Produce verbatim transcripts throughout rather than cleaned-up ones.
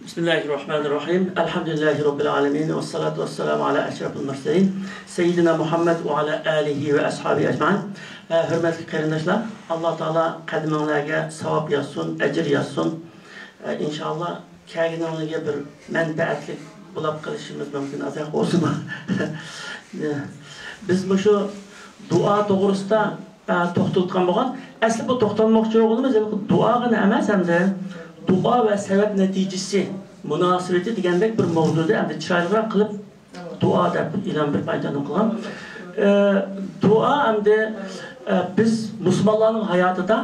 بىسمىللاھىررەھمانىررەھىم. ئەلھەمدۇلىللاھى رەببىل ئالەمىن. ۋەسسالاتۇ ۋەسسالامۇ ئەلا ئەشرەفىل مۇرسەلىن. سەييىدىنا مۇھەممەد ۋە ئەلا ئالىھى ۋە ئەسھابىھى ئەجمەئىن. ئە، ھۆرمەتلىك قېرىنداشلار، ئاللا تائالا قەدىمىڭلارگە ساۋاب يازسۇن، ئەجىر يازسۇن. ئە، ئىنشائاللا، كەلگىنىڭلارگە بىر مەنپەئەتلىك بولاپ قېلىشىمىز مۇمكىن، ئازراق بولسىمۇ. بىز مۇشۇ دۇئا توغرىسىدا، ئە، توختىلىدىغان بولغان. ئەسلى بۇ توختالماقچى بولغىنىمىز ھېلىقى دۇئاغىنا ئەمەس، ئەمدى دۇئا ۋە سەۋەب نەتىجىسى مۇناسىۋىتى دېگەندەك بىر ماۋزۇدا ئەمدى چىرايلىقراق قىلىپ دۇئا دەپ ئېلان بېرىپ ئايتىدىغان قىلغان. ئە، دۇئا ئەمدى، ئە، بىز مۇسۇلمانلارنىڭ ھاياتىدا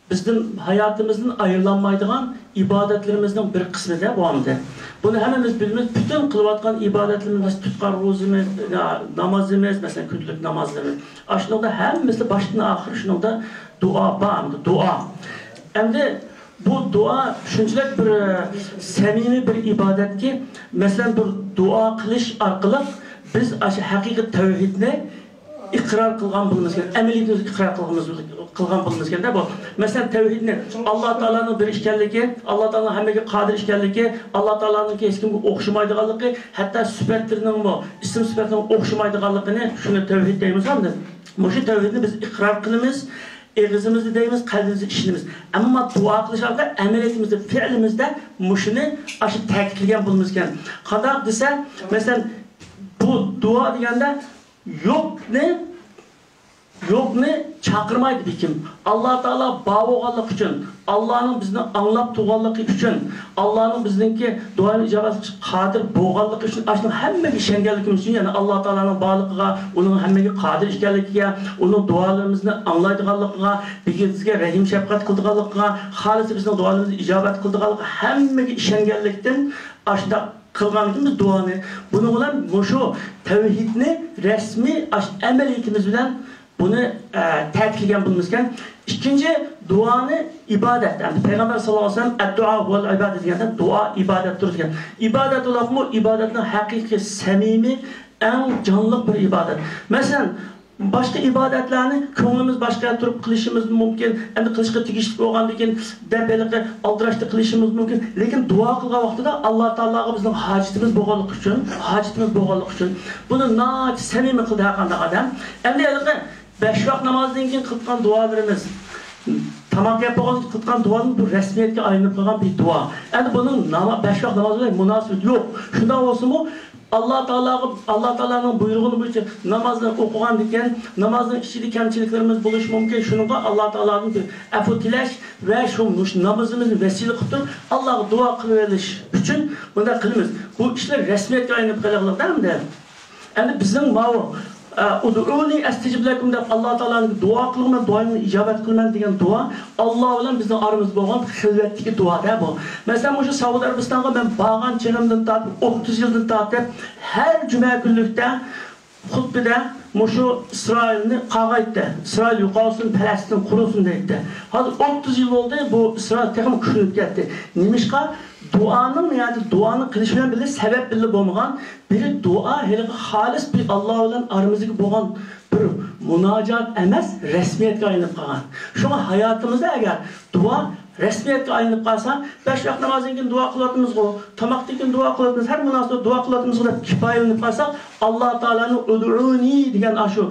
بىزدىن، ھاياتىمىزدىن ئايرىلالمايدىغان ئىبادەتلىرىمىزنىڭ بىر قىسمىدە بۇ ئەمدى. بۇنى ھەممىمىز بىلىمىز. پۈتۈن قىلىۋاتقان ئىبادەتلىرىمىز، تۇتقان روزىمىز، نامازىمىز، مەسىلەن، كۈندىلىك نامازلىرىمىز. ئاشۇنىڭدا ھەممىسى باشتىن ئاخىر شۇنىڭدا دۇئا بار ئەمدى، دۇئا. ئەمدى بۇ دۇئا شۇنچىلىك بىر، ئە، سەمىمىي بىر ئىبادەتكى، مەسىلەن، بىر دۇئا قىلىش ئارقىلىق بىز ئاشۇ ھەقىقىي تەۋھىدنى ئىقرار قىلغان بولىمىزكەن، ئەمەلىيىتىمىزدە ئىقرار قىلغىنىمىز، قىلغان بولىمىزكەن-دە بۇ. مەسىلەن، تەۋھىدنى، ئاللا تائالانىڭ بىر ئىكەنلىكى، ئاللا تائالانىڭ ھەممىگە قادىر ئىكەنلىكى، ئاللا تائالانىڭكى ھېچكىمگە ئوخشىمايدىغانلىقى، ھەتتا سۈپەتلىرىنىڭمۇ، ئىسىم سۈپەتلىرىنىڭ ئوخشىمايدىغانلىقىنى، شۇنى تەۋھىد دەيمىز ئەمدى. مۇشۇ تەۋھىدنى بىز ئىقرار قىلىمىز، ئېغىزىمىزدا دەيمىز، قەلبىمىزدە ئىشىنىمىز. ئەمما دۇئا قىلىش ئارقىلىق ئەمەلىيىتىمىزدە، پېئلىمىزدە مۇشۇنى ئاشۇ تەكىتلىگەن بولىمىزكەن. قانداق دېسە، مەسىلەن، بۇ دۇئا دېگەندە يوقنى، يوقنى چاقىرمايدۇ ھېچكىم. ئاللا تائالا بار بولغانلىقى ئۈچۈن، ئاللانىڭ بىزنى ئاڭلاپ تۇرغانلىقى ئۈچۈن، ئاللانىڭ بىزنىڭكى دۇئانى ئىجابەت قىلىشقا قادىر بولغانلىقى ئۈچۈن، ئاشۇنىڭ ھەممىگە ئىشەنگەنلىكىمىز ئۈچۈن، يەنى ئاللا تائالانىڭ بارلىقىغا، ئۇنىڭ ھەممىگە قادىر ئىكەنلىكىگە، ئۇنىڭ دۇئالىرىمىزنى ئاڭلايدىغانلىقىغا، بىزگە رەھىم شەپقەت قىلىدىغانلىقىغا، خالىسا بىزنىڭ دۇئالىرىمىزنى ئىجابەت قىلىدىغانلىقىغا، ھەممىگە ئىشەنگەنلىكتىن ئاشۇنداق قىلغانكىن بىز دۇئانى. بۇنىڭ بىلەن مۇشۇ تەۋھىدنى رەسمىي ئاش-، ئەمەلىيىتىمىز بىلەن بۇنى، ئە، تەكىتلىگەن بولىمىزكەن. ئىككىنچى، دۇئانى ئىبادەت. يەنى پەيغەمبەر ساللاللاھۇ ئەلەيھى ۋەسەللەم، «ئەددۇئا ھۇۋەل ئىبادە» دېگەندە، دۇئا ئىبادەتتۇر دېگەن. ئىبادەت بولۇپمۇ ئىبادەتنىڭ ھەقىقىي سەمىمىي، ئەڭ جانلىق بىر ئىبادەت. مەسىلەن، باشقا ئىبادەتلەرنى كۆڭلىمىز باشقا يەردە تۇرۇپ قىلىشىمىز مۇمكىن، ئەمدى قىلىشقا تېگىشلىك بولغاندىكىن دەپ ھېلىقى ئالدىراشتا قىلىشىمىز مۇمكىن. لېكىن دۇئا قىلغان ۋاقتىدا ئاللا تائالاغا بىزنىڭ ھاجىتىمىز بولغانلىقى ئۈچۈن، ھاجىتىمىز بولغانلىقى ئۈچۈن بۇنى ناھايىتى سەمىمىي قىلدى ھەر قانداق ئادەم. ئەمدى ھېلىقى بەش ۋاق نامازدىن كېيىن قىلىدىغان دۇئالىرىمىز، تاماق يەپ بولغاندىن كېيىن قىلىدىغان دۇئانىڭ بۇ رەسمىيەتكە ئايلىنىپ قالغان بىر دۇئا. ئەمدى بۇنىڭ ناما-، بەش ۋاق ناماز بىلەن مۇناسىۋىتى يوق. شۇنداق بولسىمۇ، ئاللا تائالاغا، ئاللا تائالانىڭ بۇيرۇغىنى بويىچە نامازنى ئوقۇغاندىكىن، نامازنىڭ ئىچىدە كەمچىلىكلىرىمىز بولۇشى مۇمكىن. شۇنىڭغا ئاللا تائالادىن بىر ئەپۇ تىلەش ۋە شۇ مۇشۇ نامىزىمىزنى ۋەسىلە قىلىپ تۇرۇپ، ئاللاغا دۇئا قىلىۋېلىش ئۈچۈن بۇنداق قىلىمىز. بۇ ئىشلار رەسمىيەتكە ئايلىنىپ قېلىغلىق ئەمدى. ئەمدى بىزنىڭ ماۋۇ، ئە، «ئۇدئۇنى ئەستەجىب لەكۇم» دەپ، ئاللا تائالانىڭ دۇئا قىلغىن، دۇئايىڭنى ئىجابەت قىلىمەن دېگەن دۇئا ئاللا بىلەن بىزنىڭ ئارىمىزدا بولغان خىلۋەتتىكى دۇئا-دە بۇ. مەسىلەن، مۇشۇ سەئۇدى ئەرەبىستانغا مەن بارغان چېغىمدىن تارتىپ، ئوتتۇز يىلدىن تارتىپ، ھەر جۈمە كۈنلۈكتە خۇتبىدە مۇشۇ ئىسرائىلنى قارغايتتى. ئىسرائىل يوقالسۇن، پەلەستىن قۇرۇلسۇن دەيتتى. ھازىر ئوتتۇز يىل بولدى، بۇ ئىسرائىل تېخىمۇ كۈچلىنىپ كەتتى. نېمىشقا؟ دۇئانىڭ، يەنى دۇئانى قىلىش بىلەن بىللە سەۋەب بىللە بولمىغان، بىر دۇئا ھېلىقى خالىس بىر ئاللا بىلەن ئارىمىزدىكى بولغان بىر مۇناجات ئەمەس، رەسمىيەتكە ئايلىنىپ قالغان. شۇڭا ھاياتىمىزدا ئەگەر دۇئا رەسمىيەتكە ئايلىنىپ قالسا، بەش ۋاق نامازدىن كېيىن دۇئا قىلىۋاتىمىزغۇ، تاماقتىن كېيىن دۇئا قىلىۋاتىمىز، ھەر مۇناسىۋەتتە دۇئا قىلىۋاتىمىزغۇ دەپ كۇپايىلىنىپ قالساق، ئاللا تائالانىڭ «ئۇدئۇنى» دېگەن ئاشۇ،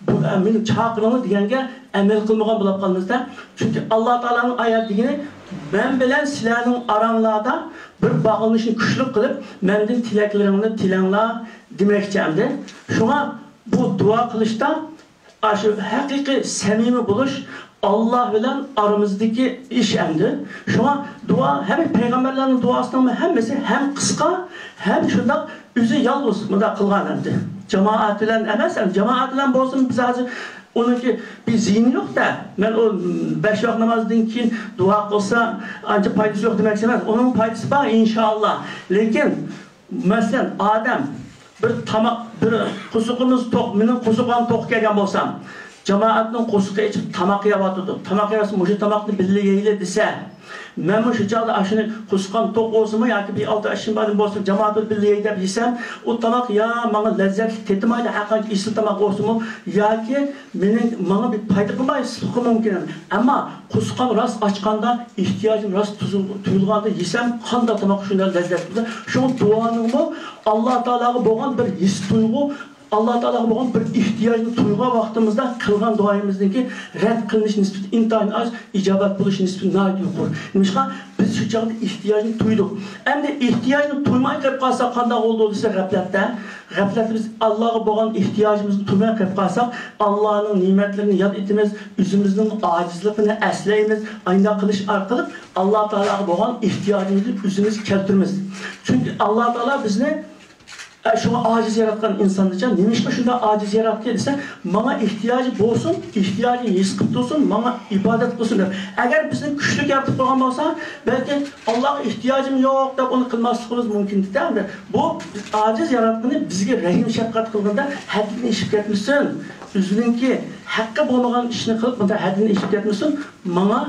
بۇ، ئە، «مېنى چاقىرىڭلار» دېگەنگە ئەمەل قىلمىغان بولۇپ قالىمىز-دە. چۈنكى ئاللا تائالانىڭ ئايەت دېگىنى، «مەن بىلەن سىلەرنىڭ ئاراڭلاردا بىر باغلىنىشنى كۈچلۈك قىلىپ، مەندىن تىلەكلىرىڭلارنى تىلەڭلار» دېمەكچى ئەمدى. شۇڭا بۇ دۇئا قىلىشتا ئاشۇ ھەقىقىي سەمىمىي بولۇش ئاللا بىلەن ئارىمىزدىكى ئىش ئەمدى. شۇڭا دۇئا، ھەم پەيغەمبەرلەرنىڭ دۇئاسىنىڭ ھەممىسى ھەم قىسقا، ھەم شۇنداق ئۆزى يالغۇز مۇنداق قىلغان ئەمدى. جامائەت بىلەن ئەمەس، ئەمدى جامائەت بىلەن بولسىمۇ بىز ھازىر ئۇنىڭكى بىر زىيىنى يوق-دە. مەن ئۇ بەش ۋاق نامازدىن كېيىن دۇئا قىلسا ئانچە پايدىسى يوق دېمەكچى ئەمەس. ئۇنىڭ پايدىسى بار، ئىنشائاللا. لېكىن مەسىلەن، ئادەم بىر تاماق، بىر قورسىقىمىز توق، مېنىڭ قورسىقىم توق كەلگەن بولسام، جامائەتنىڭ قورسىقى ئېچىپ تاماق يەۋاتىدۇ. تاماق يەۋاتسا، مۇشۇ تاماقنى بىللە يەيلى دېسە، مەنمۇ شۇ چاغدا ئاشۇنى قورسىقىم توق بولسىمۇ ياكى بىر ئالتە ئاشۇم بار بولسىمۇ، جامائەت بىللە يەي دەپ يېسەم، ئۇ تاماق يا ماڭا لەززەتلىك تېتىمايدۇ، ھەرقانچە ئېسىل تاماق بولسىمۇ، ياكى مېنىڭ، ماڭا بىر پايدا قىلماي، سۇقى مۇمكىن. ئەمما قورسىقىم راست ئاچقاندا، ئېھتىياجىم راست تۇيۇلغاندا يېسەم، قانداق تاماق شۇنداق لەززەتلىك. شۇڭا دۇئانىڭمۇ ئاللا تائالاغا بولغان بىر ھېس تۇيغۇ، ئاللا تائالاغا بولغان بىر ئېھتىياجنى تۇيغان ۋاقتىمىزدا قىلغان دۇئايىمىزنىڭكى رەت قىلىنىش نىسبىتى ئىنتايىن ئاز، ئىجابەت بولۇش نىسبىتى ناھايىتى يۇقىرى. نېمىشقا؟ بىز شۇ چاغدا ئېھتىياجنى تۇيدۇق. ئەمدى ئېھتىياجنى تۇيماي قېلىپ قالساق قانداق بولىدۇ دېسە، غەپلەتتە، غەپلەتتە بىز ئاللاغا بولغان ئېھتىياجىمىزنى تۇيماي قېلىپ قالساق، ئاللانىڭ نېمەتلىرىنى ياد ئېتىمىز، ئۆزىمىزنىڭ ئاجىزلىقىنى ئەسلەيمىز. ئانداق قىلىش ئارقىلىق ئاللا تائالاغا بولغان ئېھتىياجىمىزنى ئۆزىمىز كەلتۈرىمىز. چۈنكى ئاللا تائالا بىزنى ئە، شۇڭا ئاجىز ياراتقان ئىنساننىچە، نېمىشقا شۇنداق ئاجىز ياراتتى دېسە، ماڭا ئېھتىياجى بولسۇن، ئېھتىياجىنى ھېس قىلىپ تۇرسۇن، ماڭا ئىبادەت قىلسۇن دەپ. ئەگەر بىزنى كۈچلۈك يارىتىپ قويغان بولسا، بەلكى ئاللاغا ئېھتىياجىم يوق دەپ ئۇنى قىلماسلىقىمىز مۇمكىن ئىدى. بۇ ئاجىز ياراتقىنى بىزگە رەھىم شەپقەت قىلغاندا ھەددىدىن ئېشىپ كەتمىسۇن، ئۆزىنىڭكى ھەققى بولمىغان ئىشنى قىلىپ، بۇنداق ھەددىدىن ئېشىپ كەتمىسۇن، ماڭا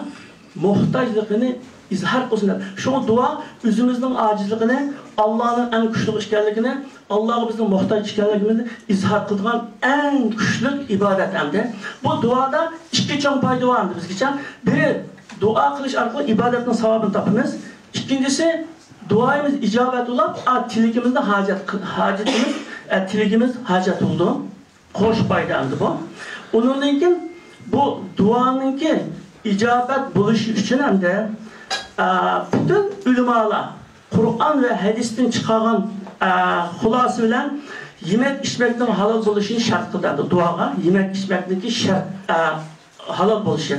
موھتاجلىقىنى ئىزھار قىلسۇن دەپ. شۇڭا دۇئا ئۆزىمىزنىڭ ئاجىزلىقىنى، ئاللانىڭ ئەڭ كۈچلۈك ئىكەنلىكىنى، ئاللاغا بىزنىڭ موھتاج ئىكەنلىكىمىزنى ئىزھار قىلىدىغان ئەڭ كۈچلۈك ئىبادەت ئەمدى. بۇ دۇئادا ئىككى چوڭ پايدا بار ئەمدى بىزگىچە. بىرى، دۇئا قىلىش ئارقىلىق ئىبادەتنىڭ ساۋابىنى تاپىمىز. ئىككىنچىسى، دۇئايىمىز ئىجابەت بولۇپ، ئا، تىلىكىمىزنى ھاجەت قىل-، ھاجىتىمىز، ئە، تىلىكىمىز ھاجەت بولىدۇ. قوش پايدا ئەمدى بۇ. ئۇنىڭدىن كېيىن بۇ دۇئانىڭكى ئىجابەت بولۇشى ئۈچۈن ئەمدى، ئە، پۈتۈن ئۆلىمالار قۇرئان ۋە ھەدىستىن چىقارغان، ئە، خۇلاسە بىلەن يېمەك ئىچمەكنىڭ ھالال بولۇشىنى شەرت قىلدى ئەمدى دۇئاغا. يېمەك ئىچمەكنىڭكى شەرت، ئە، ھالال بولۇشى.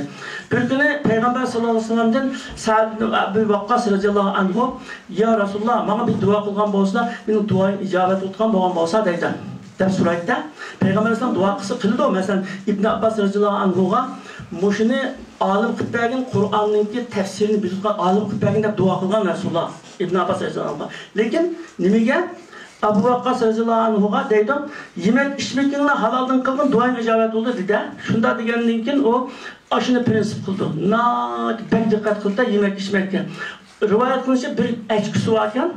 بىر كۈنى پەيغەمبەر ساللاللاھۇ ئەلەيھى ۋەسەللەمدىن سەئد ئىبن ئەبى ۋەققاس رەزىياللاھۇ ئەنھۇ، يا رەسۇلاللا، ماڭا بىر دۇئا قىلغان بولسىلا، مېنىڭ دۇئايىم ئىجابەت بولىدىغان بولغان بولسا دەيدۇ، دەپ سورايدۇ. پەيغەمبەر ئەلەيھىسسالام دۇئا قىلسا قىلىدۇ. مەسىلەن، ئىبن ئابباس رەزىياللاھۇ ئەنھۇغا مۇشۇنى ئالىم قىلىپ بەرگىن، قۇرئاننىڭكى تەپسىرىنى بىلىدىغان ئالىم قىلىپ بەرگىن دەپ دۇئا قىلغان رەسۇلاللا ئىبن ئابباس رەزىياللاھۇ ئەنھۇغا. لېكىن نېمىگە؟ ئەبۇ ۋەققاس رەزىياللاھۇ ئەنھۇغا دەيدۇ، يېمەك ئىچمىكىڭنى ھالالدىن قىلغىن، دۇئايىڭ ئىجابەت بولدى دېدى. شۇنداق دېگەندىن كېيىن ئۇ ئاشۇنى پرىنسىپ قىلىدۇ. ناھايىتى بەك دىققەت قىلىدۇ يېمەك ئىچمەككە. رىۋايەت قىلىنىشىچە، بىر ئەچكىسى باركەن،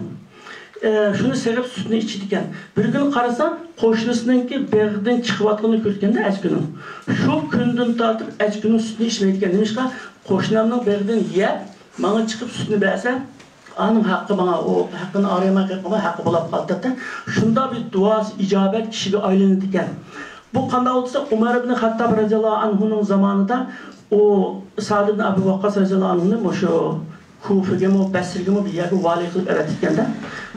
ئە، شۇنى سېغىپ سۈتىنى ئىچىدىكەن. بىر كۈنى قارىسا، قوشنىسىنىڭكى بېغىدىن چىقىۋاتقىنىنى كۆرگەندە ئەچكىنىڭ. شۇ كۈندىن تارتىپ ئەچكىنىڭ سۈتىنى ئىچمەيدىكەن. نېمىشقا؟ قوشنامنىڭ بېغىدىن يەپ، ماڭا چىقىپ سۈتنى بەرسە، ئانىڭ ھەققى ماڭا، ئۇ ھەققىنى ئايرىماي قېلىپ، ھەققى بولاپ قالىدۇ. شۇنداق بىر دۇئاسى ئىجابەت كىشىگە ئايلىنىدىكەن. بۇ قانداق بولسا، ئۇمەر ئىبن خەتتاب رەزىياللاھۇ ئەنھۇنىڭ زامانىدا ئۇ سەئد ئىبن ئەبۇ ۋەققاس رەزىياللاھۇ ئەنھۇنى مۇشۇ كۇفىگىمۇ، بەسرىگىمۇ بىر يەرگە ۋالىي قىلىپ ئەۋەتكەندە،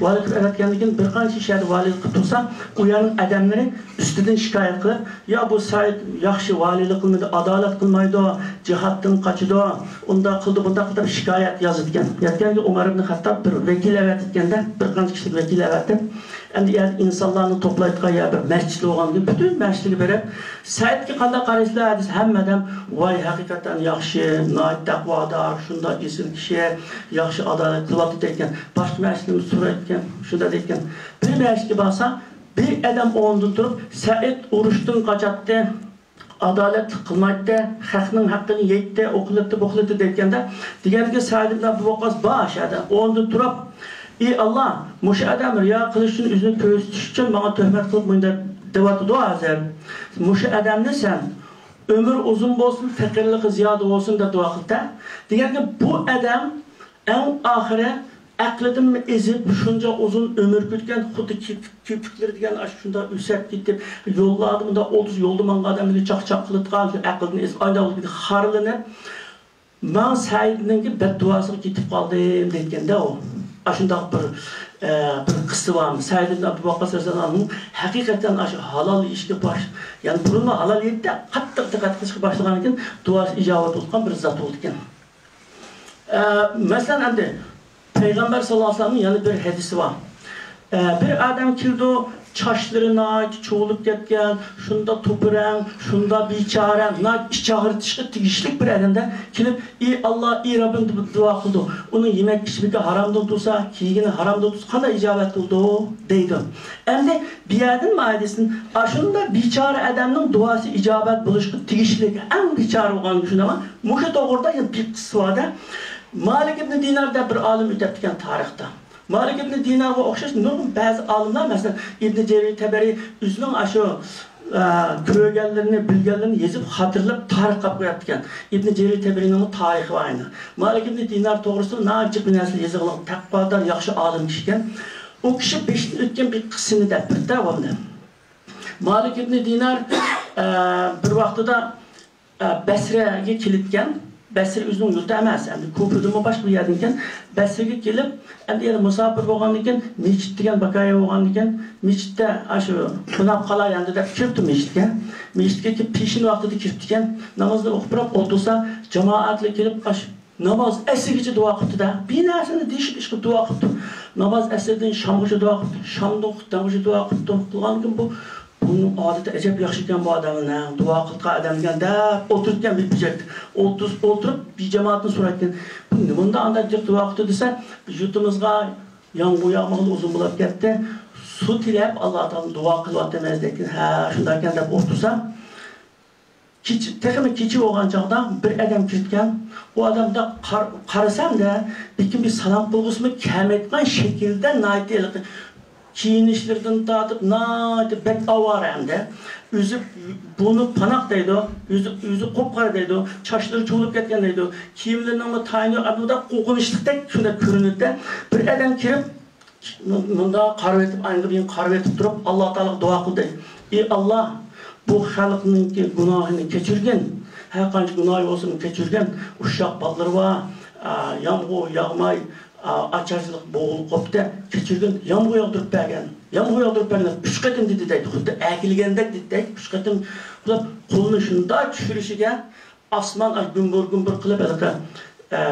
ۋالىي قىلىپ ئەۋەتكەندىن كېيىن بىر قانچە شەھەردە ۋالىيلىق قىلىپ تۇرسا، ئۇ يەرنىڭ ئادەملىرى ئۈستىدىن شىكايەت قىلىپ، يا بۇ سەئد ياخشى ۋالىيلىق قىلمىدى، ئادالەت قىلمايدۇ، جىھادتىن قاچىدۇ، ئۇنداق قىلدى، بۇنداق قىلدى دەپ شىكايەت يازىدىكەن. يەتكەنگە ئۇمەر ئىبن خەتتاب بىر ۋەكىل ئەۋەتىدىكەندە، بىر قانچە كىشىلىك ۋەكىل ئەۋەتىپ، ئەمدى ئۇ يەردە ئىنسانلارنى توپلايدىغان يەر بىر مەسچىت بولغاندىن كېيىن پۈتۈن مەسچىتكە بېرىپ، سەئدكە قانداق قارايسىلەر دېسە، ھەممە ئادەم، ۋاي، ھەقىقەتەن ياخشى، ناھايىتى تەقۋادار، شۇنداق ئېسىل كىشى، ياخشى ئادالەت قىلىۋاتىدۇ دەيدىكەن. باشقا مەسچىتتىن سورايدىكەن، شۇنداق دەيدىكەن. بىر مەسچىتكە بارسا، بىر ئادەم ئورنىدىن تۇرۇپ، سەئد ئۇرۇشتىن قاچاتتى، ئادالەتلىك قىلمايتتى، خەقنىڭ ھەققىنى يەيتتى، ئۇ قىلاتتى، بۇ قىلاتتى دەيدىكەندە، دېگەندىكىن سەئد ئىبن ئەبۇ ۋەققاس بار شۇ يەردە ئورنىدىن تۇرۇپ، ئى ئاللا، مۇشۇ ئادەم رىيا قىلىش ئۈچۈن، ئۆزىنى كۆرسىتىش ئۈچۈن ماڭا تۆھمەت قىلىپ مۇنداق دەۋاتىدۇ ھازىر. مۇشۇ ئادەمنى سەن ئۆمۈر ئۇزۇن بولسۇن، پەقىرلىقى زىيادە بولسۇن دەپ دۇئا قىلدى. دېگەنكى بۇ ئادەم ئەڭ ئاخىرى ئەقلىدىنمۇ ئېزىپ، شۇنچە ئۇزۇن ئۆمۈر كۈتكەن، خۇددى كېپىك-، كېپىكلىرى دېگەن ئاشۇ شۇنداق ئۆسەپ كېتىپ، يوللاردا مۇنداق ئوتتۇز يولدا ماڭغان ئادەملەرگە چاقچاق قىلىدىغان، ئەقلىدىن ئېزىپ، ئايدا خارلىنىپ، ماڭ سەئىدنىڭكى بەددۇئاسىغا كېتىپ قالدىم دەيدىكەندە ئۇ. ئاشۇنداق بىر، ئە، بىر قىسسە بار. سەئىد ئىبن ئەبۇ ۋەققاس رەزىياللاھۇ ئەنھۇ ھەقىقەتەن ئاشۇ ھالال يېيىشكە باش-، يەنى بۇرۇنلا ھالال يەيتتى، قاتتىق دىققەت قىلىشقا باشلىغاندىن كېيىن دۇئاسى ئىجابەت بولغان بىر زات بولىدىكەن. ئە، مەسىلەن، ئەمدى پەيغەمبەر ساللاللاھۇ ئەلەيھى ۋەسەللەمنىڭ يەنە بىر ھەدىسى بار. ئە، بىر ئادەم كېلىدۇ، چاچلىرى ناھايىتى چۇۋۇلۇپ كەتكەن، شۇنداق توپا رەڭ، شۇنداق بىچارە، ناھايىتى ئىچ ئاغرىتىشقا تېگىشلىك بىر ئادەمدە كېلىپ، «ئى ئاللا، ئى رەببىم» دەپ دۇئا قىلىدۇ. ئۇنىڭ يېمەك ئىچمىكى ھارامدىن تۇرسا، كىيگىنى ھارامدىن تۇرسا، قانداق ئىجابەت قىلىدۇ؟ دەيدۇ. ئەمدى بۇ يەردىن ماھىيەتتىن ئاشۇنداق بىچارە ئادەمنىڭ دۇئاسى ئىجابەت بولۇشقا تېگىشلىك، ئەڭ بىچارە بولغان شۇنداقمۇ؟ مۇشۇ توغرىدا يەنە بىر قىسسە بار-دە. مالىك ئىبنى دىنار دەپ بىر ئالىم ئۆتۈپتىكەن تارىختا. مالىك ئىبنى دىنارغا ئوخشاش نۇرغۇن بەزى ئالىملار، مەسىلەن، ئىبنى جەرىر تەبەرى ئۆزىنىڭ ئاشۇ، ئە، كۆرگەنلىرىنى، بىلگەنلىرىنى يېزىپ، خاتىرىلەپ تارىخ قىلىپ قويۇپتىكەن. ئىبنى جەرىر تەبەرىنىڭمۇ تارىخى بار ئەمدى. مالىك ئىبنى دىنار توغرىسىدا ناھايىتى جىق بىر نەرسە يېزىلغان، تەقۋادار، ياخشى ئالىم ئىكەن. ئۇ كىشى بېشىدىن ئۆتكەن بىر قىسسىنى دەپ بېرىپتۇ ئەۋۋالدا. مالىك ئىبنى دىنار، ئە، بىر ۋاقتىدا ئە، بەسرەگە كېلىپكەن. بەسرە ئۆزىنىڭ يۇرتى ئەمەس، ئەمدى كۇفىدىنمۇ باشقا بىر يەردىن ئىكەن. بەسرىگە كېلىپ، ئەمدى يەنە مۇساپىر بولغاندىن كېيىن، مەسچىت دېگەن بىكايە بولغاندىن كېيىن، مەسچىتتە ئاشۇ قوناپ قالاي ئەمدى دەپ كىرىپتۇ مەسچىتكە. مەسچىتكە كىرىپ، پېشىن ۋاقتىدا كىرىپتىكەن. نامازنى ئوقۇپ بىراپ ئولتۇرسا، جامائەتلا كېلىپ، ئاشۇ ناماز ئەسىرگىچە دۇئا قىپتۇ-دە. بىر نەرسىنى دېيىشىپ، ئىشقىلىپ دۇئا قىپتۇ. ناماز ئەسىردىن شامغىچە دۇئا قىپتۇ. شامدىن خۇتتەمغىچە دۇئا قىپتۇ. قىلغاندىن كېيىن بۇ بۇنىڭ ئادىتى ئەجەب ياخشى ئىكەن بۇ ئادەمنىڭ، دۇئا قىلىدىغان ئادەم ئىكەن دەپ ئولتۇرىدىكەن بىر بۇرجەكتە. ئولتۇرۇپ، ئولتۇرۇپ بىر جامائەتتىن سورايدىكەن، بۇ نېمانداق ئانداق جىق دۇئا قىپتۇ دېسە، يۇرتىمىزغا يامغۇر ياغمىغىلى ئۇزۇن بولۇپ كەتتى، سۇ تىلەپ ئاللا تائالادىن دۇئا قىلىۋاتىمىز دەيدىكەن. ھە، شۇنداق ئىكەن دەپ ئولتۇرسا، كېچە، تېخىمۇ كېچە بولغان چاغدا بىر ئادەم كىرىدىكەن. ئۇ ئادەم مۇنداق قار-، قارىسام دە، بىر كىم بىر سالام قىلغۇسىمۇ كەلمەيدىغان شەكىلدە ناھايىتى ھېلىقى كىيىنىشلىرىدىن تارتىپ ناھايىتى بەك ئاۋارە ئەمدى. ئۆزى بۇرنى پاناق دەيدۇ، ئۆزى، ئۆزى قۇپقارا دەيدۇ، چاچلىرى چۇۋۇلۇپ كەتكەن دەيدۇ. كىيىملىرىنىڭمۇ تايىنى يوق، ئەمدى قورقۇنچلۇقتەك شۇنداق كۆرۈنىدۇ. بىر ئادەم كىرىپ، مۇ-، مۇنداق قارىۋېتىپ، ئاينىغا بېرىپ قارىۋېتىپ تۇرۇپ، ئاللا تائالاغا دۇئا قىلدى. ئى ئاللا، بۇ خەلقنىڭكى گۇناھىنى كەچۈرگىن، ھەر قانچە گۇناھى بولسىمۇ كەچۈرگىن، ئۇششاق بالىلىرى بار، ئا، يامغۇر ياغماي، ئا، ئاچارچىلىق بوغۇلۇپ قوپتى، كەچۈرگىن، يامغۇر ياغدۇرۇپ بەرگىن، يامغۇر ياغدۇرۇپ بەرگىن، ئۈچ قېتىم دېدى دەيدۇ، خۇددى ئەركىلىگەندەك دېدى دەيدۇ، ئۈچ قېتىم قىلىپ قولىنى شۇنداق چۈشۈرۈشىگە، ئاسمان ئاي گۈمبۈر-گۈمبۈر قىلىپ ھېلىقى، ئە،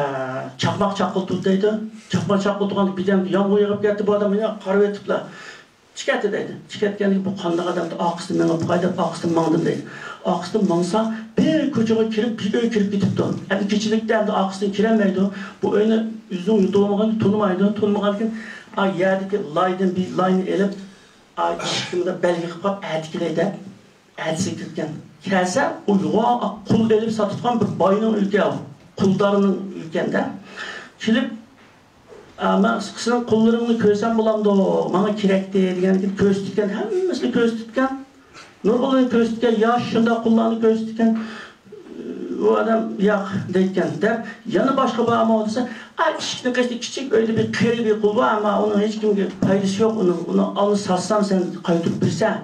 چاقماق چاققىلى تۇردى دەيدۇ. چاقماق چاققىلى تۇرغاندا بىردەم يامغۇر يېغىپ كەتتى، بۇ ئادەم مانا قارىۋېتىپلا چىقىۋەتتى دەيدۇ. چىقىۋەتكەندىن كېيىن بۇ قانداق ئادەمدۇ، ئارقىسىدىن مېڭىپ باقاي دەپ ئارقىسىدىن ماڭدىم دەيدۇ. ئارقىسىدىن ماڭسا بىر كوچىغا كىرىپ بىر ئۆيگە كىرىپ كېتىپتۇ. ئەمدى كېچىلىكتە ئەمدى ئارقىسىدىن كىرەلمەيدۇ. بۇ ئۆينى ئۆزىنىڭ يۇرتى بولمىغاندىن تونۇمايدۇ. تونۇمىغاندىن كېيىن ئا يەردىكى لايدىن بىر لاينى ئېلىپ، ئا ئىشىكنى بەلگە قىلىپ قويۇپ ئەتە كېلەي دەپ ئەتىسى كىرگەن. كەلسە، ئۇ يوغان قۇل ئېلىپ ساتىدىغان بىر باينىڭ ئۆيى ئىكەن، قۇلدارنىڭ ئۆيى ئىكەن-دە. كېلىپ، ئە، مەن سېنىڭ قۇللىرىڭنى كۆرسەم بولامدۇ؟ ماڭا كېرەكتى دېگەندىن كېيىن كۆرسىتىدىكەن، ھەممىسىنى كۆرسىتىدىكەن. نۇرغۇنلىرىنى كۆرسىتىدىكەن، ياش شۇنداق قۇللارنى كۆرسىتىدىكەن. ئۇ ئادەم ياق دەيدىكەن دەپ، يەنە باشقا بارمۇ دېسە، ئا، ئىشىكنىڭ قېشىدا كىچىك ئۆيدە بىر قېرى بىر قۇل بار، ئەمما ئۇنىڭ ھېچكىمگە پايدىسى يوق، ئۇنى، ئۇنى ئالنى ساتسام سەن قايتۇرۇپ بېرىسەن.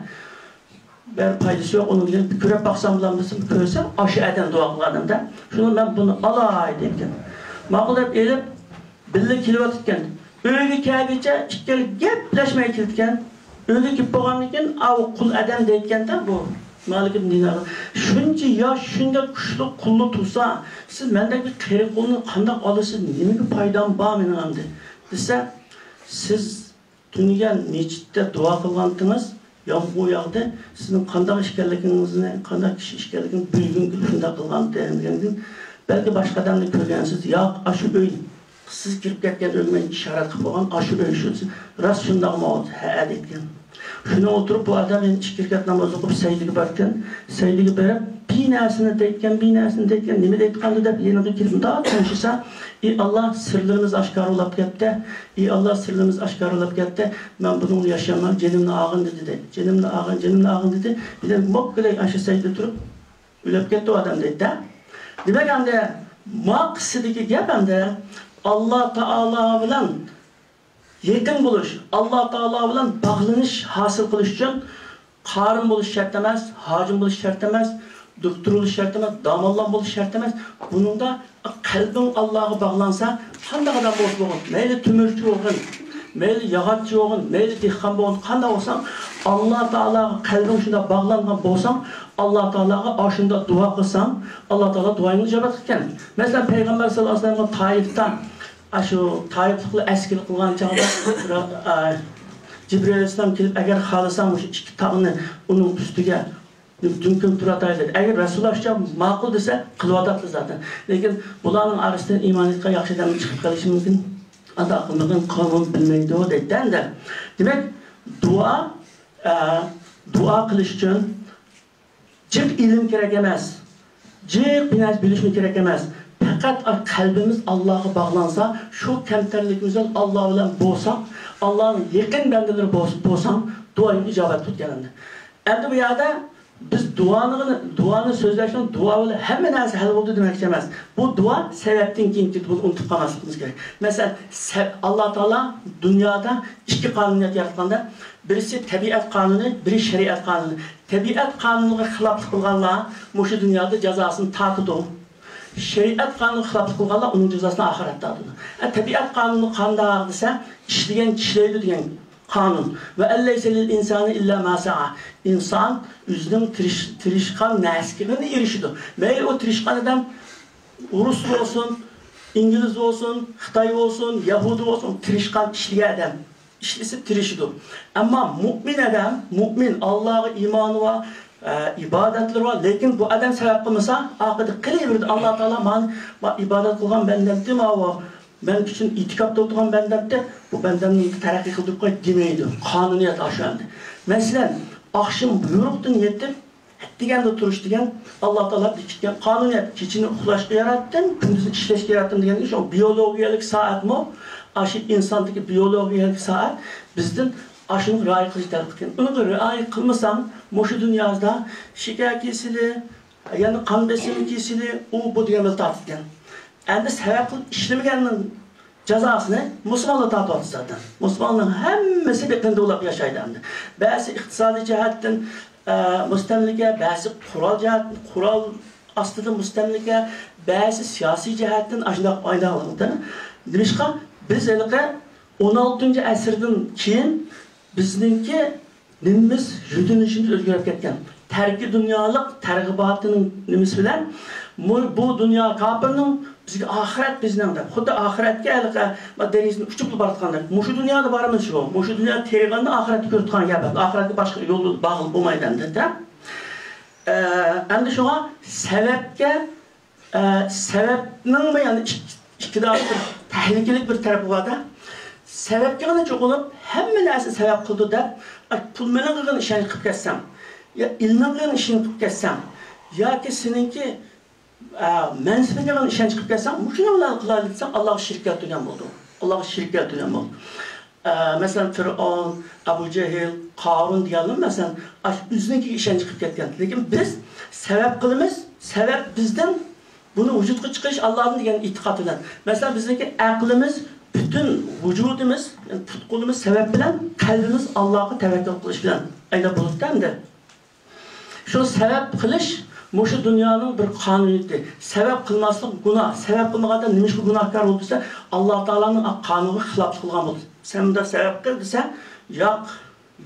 بەر پايدىسى يوق ئۇنىڭ دېگەن، كۆرۈپ باقسام بولامدۇ دېسەم، كۆرسە ئاشۇ ئادەم دۇئا قىلغان ئادەمدە، شۇنى مەن بۇنى ئالاي دەيدىكەن. ماقۇل دەپ ئېلىپ، بىللە كېلىۋاتىدىكەن. ئۆيگە كەلگۈچە ئىككىلى گەپلەشمەي كېلىدىكەن. ئۆيگە كېلىپ بولغاندىن كېيىن، ئاۋۇ قۇل ئادەم دەيدىكەن-دە بۇ مالىك ئىبن دىنارغا، شۇنچە ياش، شۇنداق كۈچلۈك قۇللا تۇرسا، سىز مەندەك بىر قېرى قۇلنى قانداق ئالىسىز، نېمىگە پايدام بار مېنىڭ ئەمدى دېسە، سىز تۈنۈگۈن مەسچىتتە دۇئا قىلغانتىڭىز، يامغۇر ياغدى. سىزنىڭ قانداق ئىكەنلىكىڭىزنى، قانداق كىشى ئىكەنلىكىڭىزنى بىلگۈم كېلىپ شۇنداق قىلغانتىم دېگەندىن، بەلكى باشقا ئادەمنى كۆرگەنسىز. ياق، ئاشۇ ئۆي، سىز كىرىپ كەتكەن ئۆيگە مەن ئىشارەت قىلىپ قويغان ئاشۇ ئۆي شۇ. راست شۇنداقمۇ؟ ھەئە دەيدىكەن. شۇنى ئولتۇرۇپ بۇ ئادەم يەنە ئىككى رەكەت ناماز ئوقۇپ سەجدىگە بارىدىكەن. سەجدىگە بېرىپ، بىر نەرسىنى دەيدىكەن، بىر نەرسىنى دەيدىكەن، نېمە دەيدىغاندۇ دەپ يېنىغا كېلىپ مۇنداق تىڭشىسا، ئى ئاللا، سىرلىرىمىز ئاشكارا بولاپ كەتتى. ئى ئاللا، سىرلىرىمىز ئاشكارا بولاپ كەتتى. مەن بۇنىڭ بىلەن ياشىيالمايمەن، جېنىمنى ئالغىن دېدى دەيدۇ. جېنىمنى ئالغىن، جېنىمنى ئالغىن دېدى. بىردەم موككىدەك ئاشۇ سەجدىدە تۇرۇپ ئۆلۈپ كەتتى ئۇ ئادەم دەيدۇ-دە. دېمەك، ئەمدى ما قىسسىدىكى گەپ ئەمدى ئاللا تائالا بىلەن يېقىن بولۇش، ئاللا تائالا بىلەن باغلىنىش ھاسىل قىلىش ئۈچۈن قارىم بولۇش شەرت ئەمەس، ھاجىم بولۇش شەرت ئەمەس، دوختۇر بولۇش شەرت ئەمەس، داموللام بولۇش شەرت ئەمەس. بۇنىڭدا قەلبىڭ ئاللاغا باغلانسا، قانداق ئادەم بولسا بولغىن، مەيلى تۆمۈرچى بولغىن، مەيلى ياغاچچى بولغىن، مەيلى دېھقان بولغىن، قانداق بولساڭ، ئاللا تائالاغا قەلبىڭ شۇنداق باغلانغان بولساڭ، ئاللا تائالاغا ئاشۇنداق دۇئا قىلساڭ، ئاللا تائالا دۇئايىڭنى ئىجابەت قىلىدىكەن. مەسىلەن، پەيغەمبەر ساللاللاھۇ ئەلەيھى ۋەسەللەم تائىپتا ئاشۇ تائىپلىقلار ئەسكىلىك قىلغان چاغدا، ئا، جىبرىئىل ئەلەيھىسسالام كېلىپ، ئەگەر خالىساڭ مۇشۇ ئىككى تاغنى ئۇنىڭ ئۈستىگە دۈڭكۈن تۇرۇۋاتايلى دېدى. ئەگەر رەسۇلۇللا شۇ ماقۇل دېسە، قىلىۋاتاتتى زادەن. لېكىن بۇلارنىڭ ئارىسىدىن ئىمان ئېيتقان ياخشى ئادەم چىقىپ قېلىشى مۇمكىن. ئانداق قىلمىغىن، قومۇم بىلمەيدۇ دەيدىدە. دېمەك، دۇئا، ئە، دۇئا قىلىش ئۈچۈن جىق ئىلىم كېرەك ئەمەس. جىق بىر نەرسە بىلىشمۇ كېرەك ئەمەس. پەقەت قەلبىمىز ئاللاغا باغلانسا، شۇ كەمتەرلىكىمىز بىلەن ئاللا بىلەن بولساق، ئاللانىڭ يېقىن بەندىلىرى بولس-، بولساڭ، دۇئايىڭ ئىجابەت بولىدىكەن ئەمدى. ئەمدى بۇ يەردە بىز دۇئانى، دۇئانى سۆزلەش بىلەن دۇئا بىلەن ھەممە نەرسە ھەل بولدى دېمەكچى ئەمەس. بۇ دۇئا سەۋەبتىن كېيىن كېلىدۇ، بۇنى ئۇنتۇپ قالماسلىقىمىز كېرەك. مەسىلەن، سە-، ئاللا تائالا دۇنيادا ئىككى قانۇنىيەت ياراتقاندا، بىرسى تەبىئەت قانۇنى، بىرى شەرىئەت قانۇنى. تەبىئەت قانۇنىغا خىلاپلىق قىلغانلار مۇشۇ دۇنيادا جازاسىنى تارتىدۇ. شەرىئەت قانۇنىغا خىلاپلىق قىلغانلار ئۇنىڭ جازاسىنى ئاخىرەتتە تارتىدۇ. ئە، تەبىئەت قانۇنى قانداق دېسە، ئىشلىگەن چىشلەيدۇ دېگەن قانۇن. ۋە ئەللەيسە لىل ئىنسانى ئىللا ما سەئا. ئىنسان ئۆزىنىڭ تىرىش-، تىرىشقان نەرسىگىلا ئېرىشىدۇ. مەيلى ئۇ تىرىشقان ئادەم ئورۇس بولسۇن، ئىنگلىز بولسۇن، خىتاي بولسۇن، يەھۇدىي بولسۇن، تىرىشقان، ئىشلىگەن ئادەم ئىشلىسە تىرىشىدۇ. ئەمما مۇئمىن ئادەم، مۇئمىن، ئاللاغا ئىمانى بار، ئە، ئىبادەتلىرى بار، لېكىن بۇ ئادەم سەۋەب قىلمىسا، ئارقىدا قېلىۋېرىدۇ. ئاللا تائالا مانا، ما ئىبادەت قىلغان بەندەمدى، ماۋۇ مەن ئۈچۈن ئېتىكاپتا ئولتۇرغان بەندەمدى، بۇ بەندەمنى تەرەققىي قىلدۇرۇپ قوي دېمەيدۇ. قانۇنىيەت ئاشۇ ئەمدى. مەسىلەن، ئاخشىمى بۇيرۇقتىن يېتىپ، ئەتىگەندە تۇرۇش دېگەن ئاللا تائالا بېكىتكەن قانۇنىيەت. كېچىنى ئۇخلاشقا ياراتتىم، كۈندۈزنى ئىشلەشكە ياراتتىم دېگەن شۇ بىيولوگىيەلىك سائەتمۇ، ئاشۇ ئىنساندىكى بىيولوگىيەلىك سائەت بىزدىن ئاشۇنى رىئايە قىلىش تەلەپ قىلغان. ئۇنىڭغا رىئايە قىلمىساڭ، مۇشۇ دۇنيادا شېكەر كېسىلى، يەنە قان بېسىمى كېسىلى، ئۇ بۇ دېگەن بىلەن تارتىدىكەن. ئەمدى سەۋەب قىلىپ ئىشلىمىگەننىڭ جازاسىنى مۇسۇلمانلار تارتىۋاتىدۇ زادەن. مۇسۇلمانلارنىڭ ھەممىسى بىر قېرىندە بولاپ ياشايدۇ ئەمدى. بەزىسى ئىقتىسادىي جەھەتتىن، ئە، مۇستەملىكە، بەزىسى قورال جەھەتتىن، قورال ئاستىدا مۇستەملىكە، بەزىسى سىياسىي جەھەتتىن ئاشۇنداق ئايدىڭلار. نېمىشقا؟ بىز ھېلىقى ئون ئالتىنچى ئەسىردىن كېيىن بىزنىڭكى نېمىمىز، يۈزلىنىشىمىز ئۆزگىرىپ كەتكەن. تەركى دۇنيالىق تەرغىباتىنىڭ نېمىسى بىلەن، مۇ-، بۇ دۇنيا كاپىرنىڭ، بىزگە ئاخىرەت بىزنىڭ دەپ، خۇددى ئاخىرەتكە ھېلىقى دېرىزىنى ئۇچۇپ بارىدىغاندەك. مۇشۇ دۇنيادا بارمىز شۇ، مۇشۇ دۇنيادا تېرىغاندا ئاخىرەتنى كۆرىدىغان گەپ. ئاخىرەتكە باشقا يول باغلىنىپ بولمايدۇ ئەمدى. ئە، ئەمدى شۇڭا سەۋەبكە ئە، سەۋەبنىڭمۇ يەنە ئىككى، ئىككىداق بىر تەھلىكىلىك بىر تەرىپى بار-دە. سەۋەبكە غىنا چوقۇنۇپ، ھەممە نەرسە سەۋەب قىلىدۇ دەپ، ئاي، پۇل مېنىڭغىغىنا ئىشەنچ قىلىپ كەتسەڭ، يا ئىلمىڭغىغىنا ئىشەنچ قىلىپ كەتسەڭ، ياكى سېنىڭكى، ئە، مەنسىپىڭغىغىنا ئىشەنچ قىلىپ كەتسەڭ، مۇشۇنى بىلەن قىلايلى دېسەڭ، ئاللاغا شېرىك كەلتۈرگەن بولىدۇ. ئاللاغا شېرىك كەلتۈرگەن بولىدۇ. ئە، مەسىلەن، فىرئون، ئەبۇ جەھىل، قارۇن دېگەنلەر، مەسىلەن، ئاشۇ ئۆزىنىڭكىگە ئىشەنچ قىلىپ كەتكەن. لېكىن بىز سەۋەب قىلىمىز، سەۋەب بىزدىن، بۇنى ۋۇجۇدقا چىقىرىش ئاللادىن دېگەن ئېتىقاد بىلەن. مەسىلەن، بىزنىڭكى ئەقلىمىز، پۈتۈن ۋۇجۇدىمىز، يەنى پۇت-قولىمىز سەۋەب بىلەن، قەلبىمىز ئاللاغا تەۋەككۈل قىلىش بىلەن ئەينەپ بولۇپتۇ ئەمدى. شۇ سەۋەب قىلىش مۇشۇ دۇنيانىڭ بىر قانۇنىيىتى. سەۋەب قىلماسلىق گۇناھ. سەۋەب قىلمىغاندا نېمىشقا گۇناھكار بولدى دېسە، ئاللا تائالانىڭ قانۇنىغا خىلاپلىق قىلغان بولدى. سەن بۇنداق سەۋەب قىل دېسە، ياق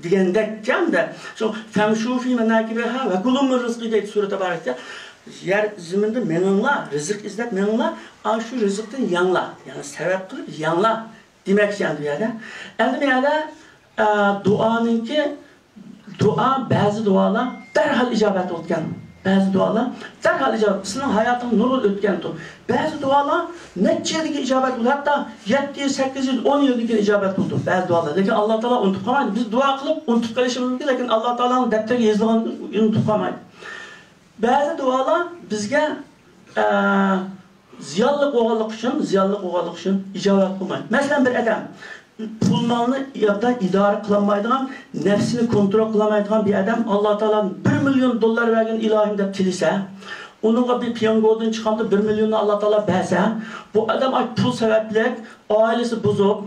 دېگەندەك ئەمدى. شۇ فەمشۇ فى مەناكىبىھا ۋە كۇلۇ مىن رىزقى دەيدۇ سۈرە تەبارەكتە. يەر زېمىندا مېڭىڭلار، رىزىق ئىزدەپ مېڭىڭلار، ئاشۇ رىزىقتىن يەڭلار. يەنى سەۋەب قىلىپ يەڭلار دېمەكچى ئەمدى بۇ يەردە. ئەمدى بۇ يەردە، ئە، دۇئانىڭكى دۇئا، بەزى دۇئالار دەرھال ئىجابەت بولىدىكەن. بەزى دۇئالار دەرھال ئىجابەت. سېنىڭ ھاياتىڭ نۇرغۇن ئۆتكەنتۇ. بەزى دۇئالار نەچچە يىلدىن كېيىن ئىجابەت بولىدۇ. ھەتتا يەتتە يىل، سەككىز يىل، ئون يىلدىن كېيىن ئىجابەت بولىدۇ بەزى دۇئالار. لېكىن ئاللا تائالا ئۇنتۇپ قالمايدۇ. بىز دۇئا قىلىپ ئۇنتۇپ قېلىشىمىز مۇمكىن، لېكىن ئاللا تائالانىڭ دەپتەرگە يېزىلغاننى ئۇنتۇپ قالمايدۇ. بەزى دۇئالار بىزگە، ئە، زىيانلىق بولغانلىقى ئۈچۈن، زىيانلىق بولغانلىقى ئۈچۈن ئىجابەت قىلمايدۇ. مەسىلەن، بىر ئادەم پۇل-مالنى يادا ئىدارە قىلالمايدىغان، نەپسىنى كونترول قىلالمايدىغان بىر ئادەم، ئاللا تائالا بىر مىليون دوللار بەرگىن ئىلاھىم دەپ تىلىسە، ئۇنىڭغا بىر پيانگودىن چىققاندا بىر مىليوننى ئاللا تائالا بەرسە، بۇ ئادەم ئاي پۇل سەۋەبلىك ئائىلىسى بۇزۇپ،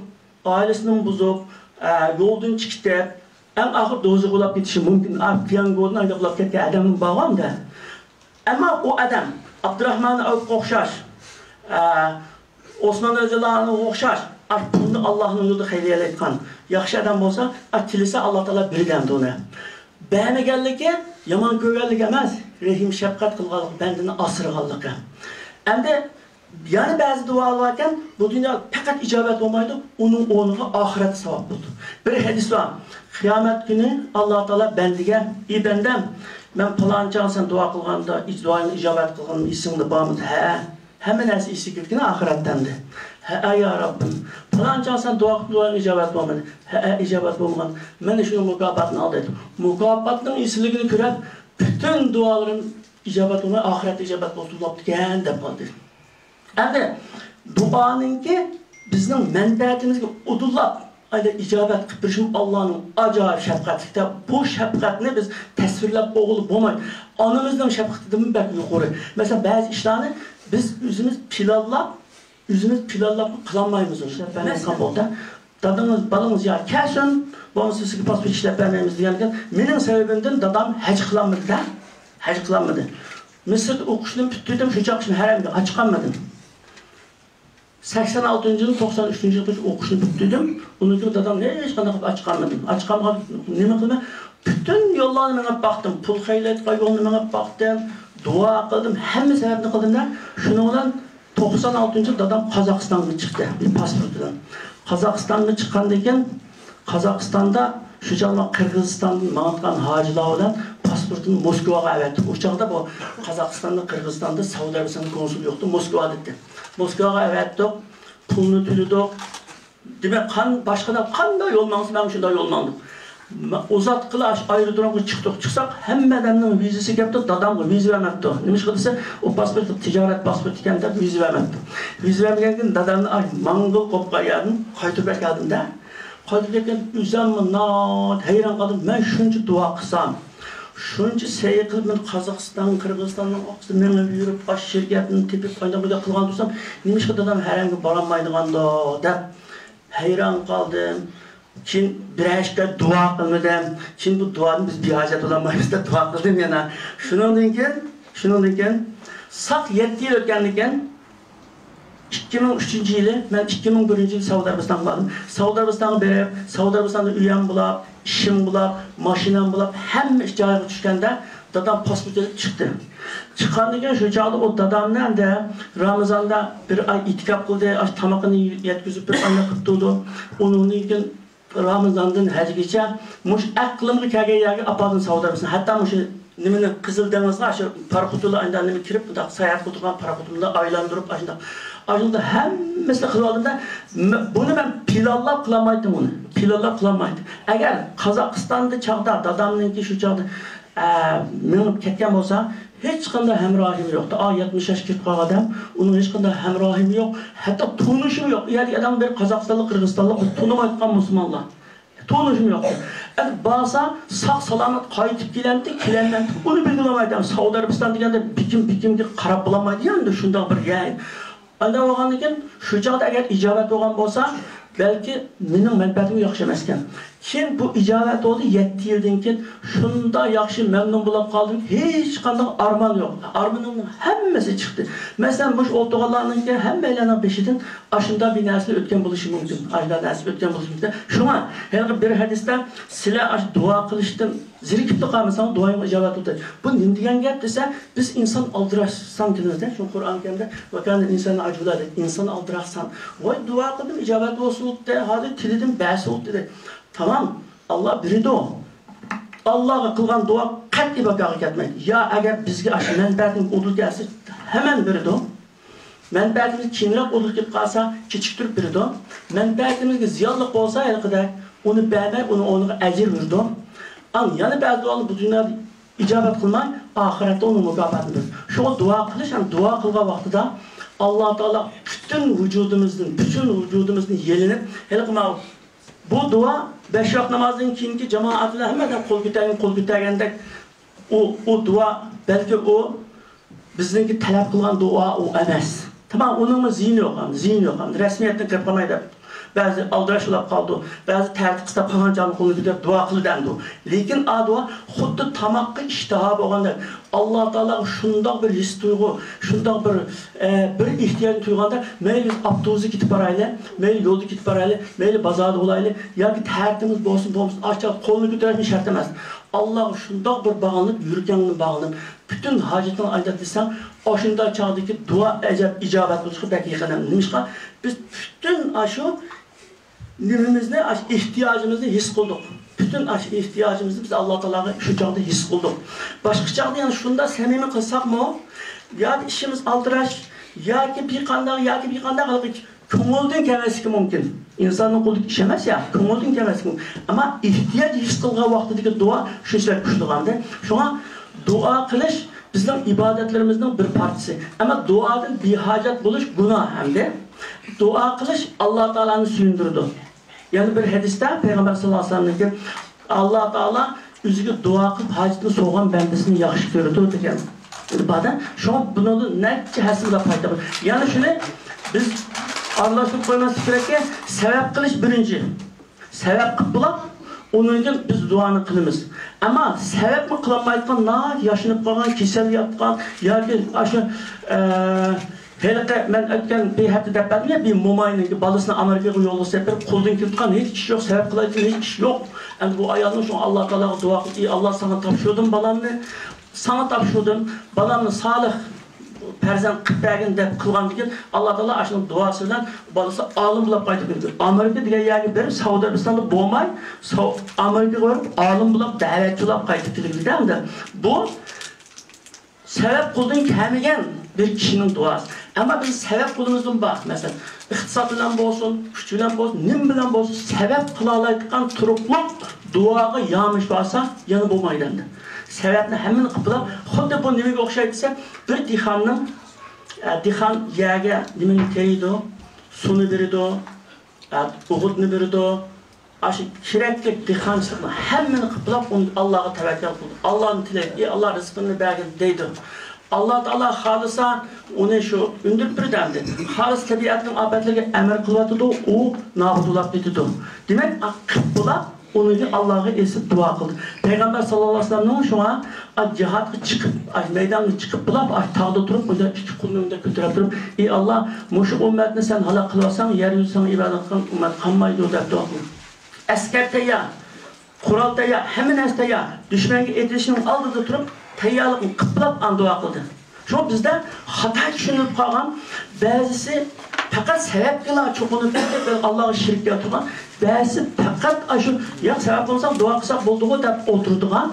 ئائىلىسىنىمۇ بۇزۇپ، ئە، يولدىن چىقىپ، ئەڭ ئاخىر دوزاخ بولاپ كېتىشى مۇمكىن. ئا، پيانگودىن ئايلاپ بولاپ كەتكەن ئادەم بارغۇ ئەمدى. ئەمما ئۇ ئادەم ئابدۇراخمان ئەۋفقا ئوخشاش، ئە، ئوسمان رەزىياللاھۇ ئەنھۇغا ئوخشاش، ئا، پۇلنى ئاللاھنىڭ يولىدا خەيرىيەلەيدىغان ياخشى ئادەم بولسا، ئا، تىلىسە ئاللا تائالا بېرىدۇ ئەمدى ئۇنى. بەرمىگەنلىكى يامان كۆرگەنلىك ئەمەس، رەھىم شەپقەت قىلغانلىقى، بەندىنى ئاسرىغانلىقى. ئەمدى يەنە بەزى دۇئالار باركەن، بۇ دۇنيا پەقەت ئىجابەت بولمايدۇ، ئۇنىڭ ئورنىغا ئاخىرەتتە ساۋاب بولىدۇ. بىر ھەدىس بار، قىيامەت كۈنى ئاللا تائالا بەندىگە، ئى بەندەم، مەن پالانچىغا سەن دۇئا قىلغاندا، دۇئاڭنى ئىجابەت قىلغىنىم ئېسىڭدە بارمىدى؟ ھە. ھەممە نەرسە ئېسىگە كېلىدىكەن ئاخىرەتتە ئەمدى. ھەئە يا رەببىم، پالانچىغا سەن دۇئا قىلىپ دۇئاڭ ئىجابەت بولمىدى. ھەئە، ئىجابەت بولمىغان. مانا شۇنىڭ مۇكاپاتىنى ئال دېدى. مۇكاپاتنىڭ ئېسىللىكىنى كۆرۈپ، پۈتۈن دۇئالىرىم ئىجابەت بولماي، ئاخىرەتتە ئىجابەت بولسۇن بوپتىكەن دەپ قالدى. ئەمدى دۇئانىڭكى بىزنىڭ مەنپەئەتىمىزگە ئۇدۇللاپ ئايدا ئىجابەت قىلىپ بېرىشىمۇ ئاللانىڭ ئاجايىپ شەپقەتلىكتە. بۇ شەپقەتنى بىز تەسۋىرلەپ بولغىلى بولمايدۇ. ئانىمىزنىڭ شەپقىتىدىنمۇ بەك يۇقىرى. مەسىلەن، بەزى ئىشلارنى بىز ئۆزىمىز پىلانلاپ، ئۆزىمىز پىلانلاپ قىلالمايمىز. ئىشلەپ بەرمەيدىغان بولسا، دادىڭىز، بالىڭىز يا كەلسۇن، بولمىسا سىزگە پاسپورت ئىشلەپ بەرمەيمىز دېگەندىكىن، مېنىڭ سەۋەبىمدىن دادام ھەج قىلالمىدى-دە. ھەج قىلالمىدى. مىسىردا ئوقۇشنى پۈتتۈردۈم، شۇ چاغقىچە ھەرەمگە ئاچىقالمىدىم. سەكسەن ئالتىنچى يىل، توقسان ئۈچىنچى يىلغىچە ئوقۇشنى پۈتتۈردۈم. ئۇنىڭ كېيىن دادام ھېچقانداق قىلىپ ئاچىقالمىدىم. ئاچىقالمىغان نېمە قىلىمەن؟ پۈتۈن يوللارنى مېڭىپ باقتىم. پۇل خەجلەيدىغان يولنى مېڭىپ باقتىم. دۇئا قىلدىم. ھەممە سەۋەبنى قىلدىم-دە. شۇنىڭ بىلەن توقسان ئالتىنچى يىل دادام قازاقىستانغا چىقتى، بىر پاسپورت بىلەن. قازاقىستانغا چىققاندىن كېيىن، قازاقىستاندا شۇ چاغدا قىرغىزىستاندىن ماڭىدىغان ھاجىلار بىلەن پاسپورتىنى موسكۋاغا ئەۋەتتى. ئۇ چاغدا بۇ قازاقىستاندا، قىرغىزىستاندا سەئۇدى ئەرەبىستاندا كونسۇل يوقتى، موسكۋا دېدى. موسكۋاغا ئەۋەتتۇق، پۇلنى تۆلىدۇق. دېمەك، قان-، باشقا قانداق يول ماڭسا، مەن شۇنداق يول ماڭدىم. ما-، ئۇزاتقىلى ئاشۇ ئايرودرومغا چىقتۇق. چىقساق، ھەممە ئادەمنىڭ ۋىزىسى كەپتۇ، دادامغا ۋىزا بەرمەپتۇ. نېمىشقا دېسە، ئۇ پاسپورت تىجارەت پاسپورتى ئىكەن دەپ ۋىزا بەرمەپتۇ. ۋىزا بەرمىگەندىن كېيىن دادامنى، ئاي، ماڭغىلى قوپقان يەردىن قايتۇرۇپ ئەكەلدىم-دە. قايتۇرۇپ كەلگەن ئۆزۈممۇ ناھايىتى ھەيران قالدىم. مەن شۇنچە دۇئا قىلسام، شۇنچە سەي قىلىپ، مەن قازاقىستان، قىرغىزىستاننىڭ ئارقىسىدا مېڭىپ يۈرۈپ، ئاشۇ شىركەتنى تېپىپ، ئانداق بۇنداق قىلغان تۇرسام، نېمىشقا دادام ھەرەمگە بارالمايدىغاندۇ دەپ ھەيران قالدىم. كېيىن بىرەر ئىككى دۇئا قىلمىدىم. كېيىن بۇ دۇئادىن بىز بىھاجەت بولالمايمىز دەپ دۇئا قىلدىم يەنە. شۇنىڭدىن كېيىن، شۇنىڭدىن كېيىن ساق يەتتە يىل ئۆتكەندىن كېيىن، ئىككى مىڭ ئۈچىنچى يىلى، مەن ئىككى مىڭ بىرىنچى يىلى سەئۇدى ئەرەبىستانغا باردىم. سەئۇدى ئەرەبىستانغا بېرىپ، سەئۇدى ئەرەبىستاندا ئۆيەم بولاپ، ئىشىم بولاپ، ماشىنام بولاپ، ھەممە ئىش جايىغا چۈشكەندە، دادام پاسپورت ئېلىپ چىقتى. چىققاندىن كېيىن شۇ چاغدا ئۇ دادامنى ئەمدى رامىزاندا بىر ئاي ئېتىكاپ قىلدى، ئاش تامىقىنى يەتكۈزۈپ بېرىپ، ئانداق قىلىپ تۇردۇم. ئۇنىڭدىن كېيىن رامىزاندىن ھەجگىچە مۇشۇ ئەقلىمگە كەلگەن يەرگە ئاپاردىم سەئۇدى ئەرەبىستانغا. ھەتتا مۇشۇ نېمىنى، قىزىل دېڭىزغا شۇ پاراخوت يولى ئاينىدا نېمە كىرىپ، بۇنداق ساياھەت قىلىدىغان پاراخوتۇمدا ئايلاندۇرۇپ، ئاشۇنداق، ئاشۇنداق ھەممىسىنى قىلىۋالدىم-دە، م-، بۇنى مەن پىلانلاپ قىلالمايتتىم، بۇنى پىلانلاپ قىلالمايتتىم. ئەگەر قازاقىستاندا چاغدا، دادامنىڭكى شۇ چاغدا، ئە، مېڭىپ كەتكەن بولسا، ھېچقانداق ھەمراھىم يوقتى. ئا، يەتمىش ياشقا كىرىپ قالغان ئادەم، ئۇنىڭ ھېچقانداق ھەمراھىمۇ يوق، ھەتتا تونۇشىمۇ يوق. ئۇ يەردىكى ئادەم بىر قازاقىستانلىق، قىرغىزىستانلىق، تونۇمايدىغان مۇسۇلمانلار. تونۇشۇم يوق. ئەمدى بارسا، ساق سالامەت قايتىپ كېلەمتى، كېلەلمەمتى، ئۇنى بىلگىلى بولمايدۇ. سەئۇدى ئەرەبىستان دېگەندە بىكىم، بىكىمگە قاراپ بولالمايدۇ ئەمدى، شۇنداق بىر يەر. ئانداق بولغاندىن كېيىن، شۇ چاغدا ئەگەر ئىجابەت بولغان بولسا، بەلكى مېنىڭ مەنپەئەتىمگە ياخشى ئەمەسكەن. كېيىن بۇ ئىجابەت بولدى، يەتتە يىلدىن كېيىن شۇنداق ياخشى مەمنۇن بولۇپ قالدىم، ھېچقانداق ئارمان يوق. ئارمىنىمنىڭ ھەممىسى چىقتى. مەسىلەن، مۇشۇ ئولتۇرغانلارنىڭكى ھەممەيلەننىڭ بېشىدىن ئاشۇنداق بىر نەرسىلەر ئۆتكەن بولۇشى مۇمكىن. ئاشۇنداق نەرسە ئۆتكەن بولۇشى مۇمكىن. شۇڭا ھېلىقى بىر ھەدىستە، سىلەر ئاشۇ دۇئا قىلىشتىن زېرىكىپلا قالمىساڭ، دۇئايىڭ ئىجابەت بولدى. بۇ نېمە دېگەن گەپ دېسە، بىز ئىنسان ئالدىراشسان كېلىمىزدە، شۇ قۇرئان كەرىمدە، «ۋەكانە ئىنسانى ئاجۇلا» دەيدۇ. ئىنسان ئالدىراقسان. ۋاي، دۇئا قىلدىم، ئىجابەت بولسۇن دېدى، ھازىر تىلىدىم بەرسۇن دېدى. تامام، ئاللا بېرىدۇ. ئاللاغا قىلغان دۇئا قەتئىي بىكارغا كەتمەيدۇ. يا ئەگەر بىزگە ئاشۇ مەنپەئەتنىڭ ئۇدۇل كەلسە، ھەمەن بېرىدۇ. مەنپەئەتىمىز كېيىنرەك ئۇدۇل كېلىپ قالسا، كېچىكتۈرۈپ بېرىدۇ. مەنپەئەتىمىزگە زىيانلىق بولسا، ھېلىقىدەك، ئۇنى بەرمەي، ئۇنىڭ ئورنىغا ئەجىر بېرىدۇ. ئان يەنە بەزى دۇئانى بۇ دۇنيادا ئىجابەت قىلماي، ئاخىرەتتە ئۇنىڭ مۇكاپاتىنى بېرىدۇ. شۇڭا دۇئا قىلىش ھەم دۇئا قىلغان ۋاقتىدا ئاللا تائالا پۈتۈن ۋۇجۇدىمىزدىن، پۈتۈن ۋۇجۇدىمىزدىن يېلىنىپ، ھېلىقى ماۋۇ بۇ دۇئا بەش ۋاق نامازدىن كېيىنكى جامائەت بىلەن ھەممە ئادەم قول كۆتەرگەن، قول كۆتەرگەندەك، ئۇ، ئۇ دۇئا، بەلكى ئۇ بىزنىڭكى تەلەپ قىلغان دۇئا ئۇ ئەمەس. تامام، ئۇنىڭمۇ زىيىنى يوق، زىيىنى يوق، رەسمىيەتتىن قېلىپ قالماي دەپ. بەزى ئالدىراش بولاپ قالىدۇ، بەزى تەرتىپ قىستاپ قالغان چاغدا قولىنى كۆتۈرۈپ دۇئا قىلىدۇ ئەمدى. لېكىن ئا دۇئا خۇددى تاماققا ئىشتىھا بولغاندەك، ئاللا تائالاغا شۇنداق بىر ھېس تۇيغۇ، شۇنداق بىر، ئە، بىر ئېھتىياجنى تۇيغاندا، مەيلى بىز ئاپتوبۇستا كېتىپ بارايلى، مەيلى يولدا كېتىپ بارايلى، مەيلى بازاردا بولايلى، ياكى تەرىتىمىز بولسۇن بولمىسۇن، ئاشۇ چاغدا قولنى كۆتۈرۈشمۇ شەرت ئەمەس. ئاللاغا شۇنداق بىر باغلىنىپ، يۈرىكىڭنى باغلىنىپ، پۈتۈن ھاجىتىڭنى ئېيتىپ دېسەڭ، ئاشۇنداق چاغدىكى دۇئا ئەجەب ئىجابەت بولۇشقا بەك يېقىن. نېمىشقا؟ بىز پۈتۈن ئاشۇ نېمىمىزنى، ئاشۇ ئېھتىياجىمىزنى ھېس قىلدۇق. پۈتۈن ئاشۇ ئېھتىياجىمىزنى بىز ئاللا تائالاغا شۇ چاغدا ھېس قىلدۇق. باشقا چاغدا يەنە شۇنداق سەمىمىي قىلساقمۇ، ياكى ئىشىمىز ئالدىراش، ياكى بىقانداق، ياكى بىقانداق ھالقى كۆڭۈلدىن كەلمەسلىكى مۇمكىن. ئىنساننىڭ قولىدىكى ئىش ئەمەس يا، كۆڭۈلدىن كەلمەسلىكى مۇمكىن. ئەمما ئېھتىياج ھېس قىلغان ۋاقتىدىكى دۇئا شۇنچىلىك كۈچلۈك ئەمدى. شۇڭا دۇئا قىلىش بىزنىڭ ئىبادەتلىرىمىزنىڭ بىر پارچىسى. ئەمما دۇئادىن بىھاجەت بولۇش گۇناھ ئەمدى. دۇئا قىلىش ئاللا تائالانى سۆيۈندۈرىدۇ. يەنە بىر ھەدىستە پەيغەمبەر ساللاللاھۇ ئەلەيھى ۋەسەللەمنىڭكى، ئاللا تائالا ئۆزىگە دۇئا قىلىپ ھاجىتىنى سورىغان بەندىسىنى ياخشى كۆرىدۇ دېگەن. باردا. شۇڭا بۇنىڭدىن نەچچە ھەسسە پايدا بار. يەنە شۇنى بىز ئارىلاشتۇرۇپ قويماسلىق كېرەككى، سەۋەب قىلىش بىرىنچى. سەۋەب قىلىپ بولاپ، ئۇنىڭدىن بىز دۇئانى قىلىمىز. ئەمما سەۋەبمۇ قىلالمايدىغان، ناھايىتى ياشىنىپ قالغان، كېسەل ياتقان ياكى ئاشۇ، ئە، ھېلىقى مەن ئۆتكەن بىر ھەپتە دەپ بەردىم يا، بىر موماينىڭكى بالىسىنى ئامېرىكىغا يولغا سېلىپ بېرىپ، قولىدىن كېلىدىغان ھېچ ئىش يوق، سەۋەب قىلايدىغان ھېچ ئىش يوق. ئەمدى بۇ ئايالنىڭ شۇڭا ئاللا تائالاغا دۇئا قىلىپ، ئى ئاللا، ساڭا تاپشۇردۇم بالامنى، ساڭا تاپشۇردۇم، بالامنى سالىھ پەرزەنت قىلىپ بەرگىن دەپ قىلغاندىكىن، ئاللا تائالا ئاشۇنىڭ دۇئاسى بىلەن بالىسى ئالىم بولۇپ قايتىپ كېلىدۇ. ئامېرىكا دېگەن يەرگە بېرىپ، سەئۇدى ئەرەبىستاندا بولماي، سەئۇ-، ئامېرىكىغا بېرىپ، ئالىم بولۇپ، دەۋەتچى بولۇپ قايتىپ كېلىدۇ ئەمدى. بۇ سەۋەب قولدىن كەلمىگەن بىر كىشىنىڭ دۇئاسى. ئەمما بىز سەۋەب قولىمىزدىن بار. مەسىلەن، ئىقتىساد بىلەن بولسۇن، كۈچ بىلەن بولسۇن، نېمە بىلەن بولسۇن، سەۋەب قىلالايدىغان تۇرۇقلۇق دۇئاغا يامىشىپ قالسا، يەنە بولمايدۇ ئەمدى. سەۋەبنى ھەممىنى قىلىپ بولاپ، خۇددى بۇ نېمىگە ئوخشايدۇ دېسە، بىر دېھقاننىڭ، ئە، دېھقان يەرگە نېمىنى تېرىيدۇ، سۇنى بېرىدۇ، ئە، ئوغۇتنى بېرىدۇ، ئاشۇ كېرەكلىك دېھقانچىلىقنىڭ ھەممىنى قىلىپ بولاپ، ئۇنى ئاللاغا تەۋەككەل قىلىدۇ. ئاللانى تىلەيدۇ، ئى ئاللا، رىزقىمنى بەرگىن دەيدۇ. ئاللا تائالا خالىسا ئۇنى شۇ ئۈندۈرۈپ بېرىدۇ ئەمدى. خالىسا تەبىئەتنىڭ ئاپەتلىرىگە ئەمر قىلىۋاتىدۇ، ئۇ نابۇت بولاپ كېتىدۇ. دېمەك، قىلىپ بولاپ ئۇنى ئاللاغا ئېسىپ دۇئا قىلدى. پەيغەمبەر ساللاللاھۇ ئەلەيھى ۋەسەللەمنىڭ شۇڭا، ئا، جىھادقا چىقىپ، ئا، مەيدانغا چىقىپ بولاپ، ئا، تاغدا تۇرۇپ، مۇنداق ئىككى قولىنى مۇنداق كۆتۈرۈپ تۇرۇپ، ئى ئاللا، مۇشۇ ئۈممەتنى سەن ھالاك قىلىۋاتساڭ، يەر يۈزى ساڭا ئىبادەت قىلغان ئۈممەت قالمايدۇ دەپ دۇئا قىلدى. ئەسكەر تەييار، قورال تەييار، ھەممە نەرسە تەييار. دۈشمەنگە ئېتىلىشنىڭ ئالدىدا تۇرۇپ، تەييارلىقنى قىپلاپ ئاندىن دۇئا قىلدى. شۇڭا بىزدە خاتا چۈشىنىپ قالغان، بەزىسى پەقەت سەۋەبكىلا چوقۇنۇپ كېتىپ، ئاللاغا شېرىك كەلتۈرگەن، بەزىسى پەقەت ئاشۇ، ياق، سەۋەب بولمىساق دۇئا قىلساق بولدىغۇ دەپ ئولتۇرىدىغان،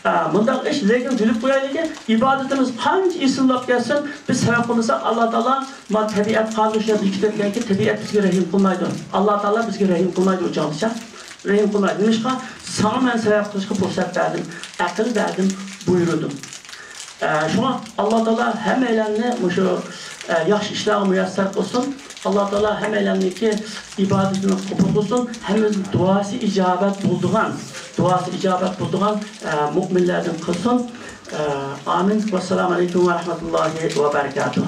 ئا، مۇنداق ئىش. لېكىن بىلىپ قويايلىكى، ئىبادىتىمىز قانچە ئېسىللاپ كەتسۇن، بىز سەۋەب قىلمىساق، ئاللا تائالا، مانا تەبىئەت قانۇنى شۇنداق بېكىتىپ بەرگەنكى، تەبىئەت بىزگە رەھىم قىلمايدۇ. ئاللا تائالا بىزگە رەھىم قىلمايدۇ ئۇ چاغدىچە. رەھىم قىلمايدۇ. نېمىشقا؟ ساڭا مەن سەۋەب قىلىشقا پۇرسەت بەردىم، ئەقىل بەردىم، بۇيرۇدۇم. ئە، شۇڭا ئاللا تائالا ھەممەيلەننى مۇشۇ، ئە، ياخشى ئىشلارغا مۇيەسسەر قىلسۇن. ئاللا تائالا ھەممەيلەننىڭكى ئىبادىتىنى قوبۇل قىلسۇن. ھەممىمىزنىڭ دۇئاسى ئىجابەت بولىدىغان، دۇئاسى ئىجابەت بولىدىغان، ئە، مۆمىنلەردىن قىلسۇن. ئە، ئامىن. ۋەسسالامۇ ئەلەيكۇم ۋە رەھمەتۇللاھى ۋە بەرىكاتۇھ.